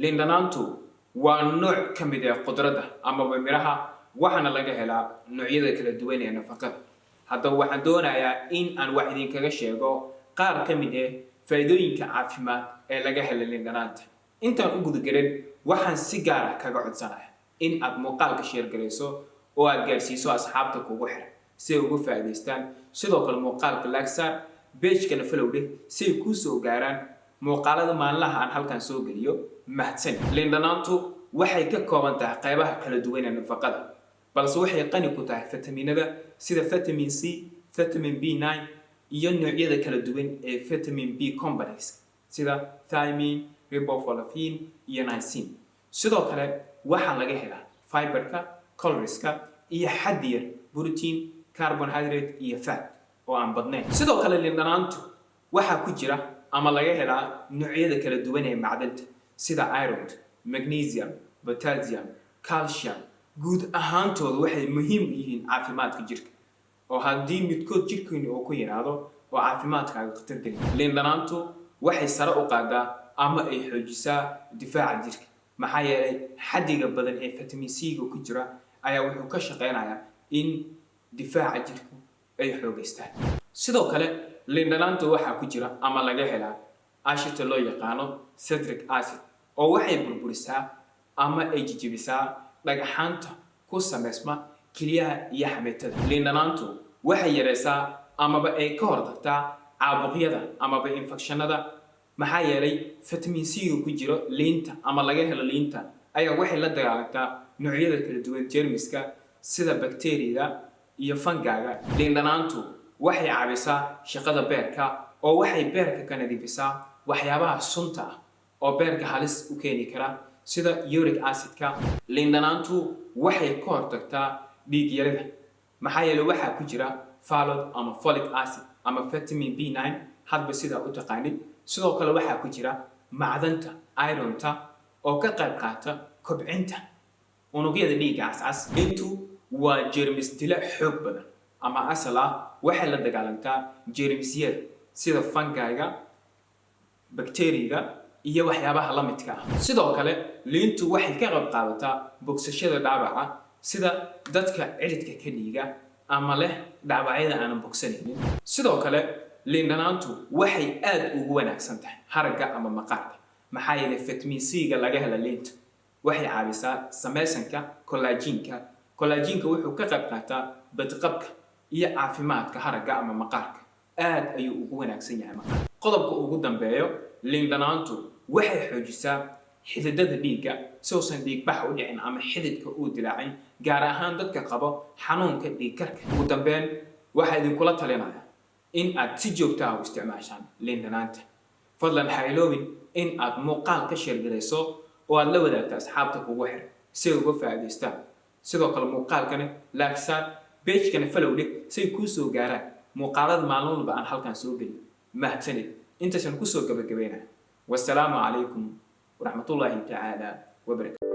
Liindhanaantu waa nooc ka mid ah khudradda amaba midhaha, waxaana laga helaa noocyada kala duwan ee nafaqada. Haddaba waxaan doonayaa in aan wax idinkaga sheego qaar ka mid ah faa'iidooyinka caafimaad ee laga helay liindhanaanta. Intaan u gudagelin, waxaan si gaar ah kaga codsanaya in aad muuqaalka share garayso oo aad gaarsiiso asxaabta kugu xiran si ay uga faa'iidaystaan. Sidoo kale muuqaalka like saar, page-kana follow dheh si ay kuu soo gaaraan muuqaalada maalinlaha aan halkan soo geliyo. Mahadsan. Liindhanaantu waxay ka kooban tahay qaybaha kala duwan ee nafaqada, balse waxay qani ku tahay fitamiinada sida vitamin C, vitamin B9 iyo noocyada kala duwan ee vitamin B complex sida thiamine, riboflavin iyo niacin. Sidoo kale waxaa laga helaa fiberka, calorieska iyo xaddi yar protein, carbohydrate iyo fat oo aan badnayn. Sidoo kale liindhanaantu waxaa ku jira ama laga helaa noocyada kala duwan ee macdanta sida iron, magnesium, potassium, calcium. Guud ahaantooda waxay muhiim u yihiin caafimaadka jirka, oo haddii midkood jirkiina uu ku yaraado oo caafimaadkaaga khatar geliya. Liindhanaantu waxay sare u qaadaa ama ay xoojisaa difaaca jirka, maxaa yeelay xaddiga badan ee vitamin C-ga ku jira ayaa wuxuu ka shaqeynayaa in difaaca jirku ay xoogeystaan. Sidoo kale liindhanaanta waxaa ku jira ama laga helaa ashita loo yaqaano citric acid, oo waxay burburisaa ama ay jijibisaa dhagxaanta ku samaysma kelyaha iyo xameetada. Liindhanaantu waxay yareysaa amaba ay ka hortagtaa caabuqyada amaba infekshanada, maxaa yeelay vitamin C-ga ku jiro liinta ama laga helo liinta ayaa waxay la dagaalantaa noocyada kala duwan jeermiska sida bakteeriyada iyo fungi-ga. Liindhanaantu waxay caawisaa shaqada beerka, oo waxay beerka ka nadiifisaa waxyaabaha sunta ah oo beerka halis u keeni kara sida uric acidka. Liindhanaantu waxay ka hortagtaa dhiig yarida, maxaa yeelay waxaa ku jira folate ama folic acid ama vitamin B9, hadba sidaa u taqaanid. Sidoo kale waxaa ku jira macdanta ironta oo ka qayb qaata kobcinta unugyada dhiigga cascas. Liintu waa jeermis dila xoog badan ama asal ah. Waxay la dagaalantaa jeermisyada sida fungi-ga, bakteriga iyo waxyaabaha la midka ah. Sidoo kale liintu waxay ka qayb qaadataa bogsashada dhaawaca, sida dadka ciridka ka dhiiga ama leh dhaawacyada aanan bogsanaynin. Sidoo kale liin dhanaantu waxay aad ugu wanaagsan tahay haragga ama maqaarka, maxaa yeelay vitamin C-ga laga hela liinta waxay caawisaa samaysanka collagenka. Collagenka wuxuu ka qayb qaataa badqabka iyo caafimaadka haragga ama maqaarka. Aad ayuu ugu wanaagsan yahay maqaarka. Qodobka ugu dambeeyo, liin dhanaantu waxay xoojisaa xididada dhiigga si uusan dhiigbax u dhicin ama xididka uu dilaacin, gaar ahaan dadka qabo xanuunka dhiigkarka. Ugu dambeyn, waxaa idinkula talinaya in aad si joogta ah u isticmaashaan liin dhanaanta. Fadlan ha iloobin in aad muuqaal ka share garayso oo aad la wadaagto asxaabta kugu xiran si ay uga faa'iidaystaan. Sidoo kale muuqaalkani like saar, page-kana follow dhig si ay kuu soo gaaraan muuqaalada maalin walba aan halkan soo geliyo. Mahadsanid. Intaasaan kusoo gabagabeynaya. Wasalaamu calaykum waraxmatullaahi tacaala wabarakatu.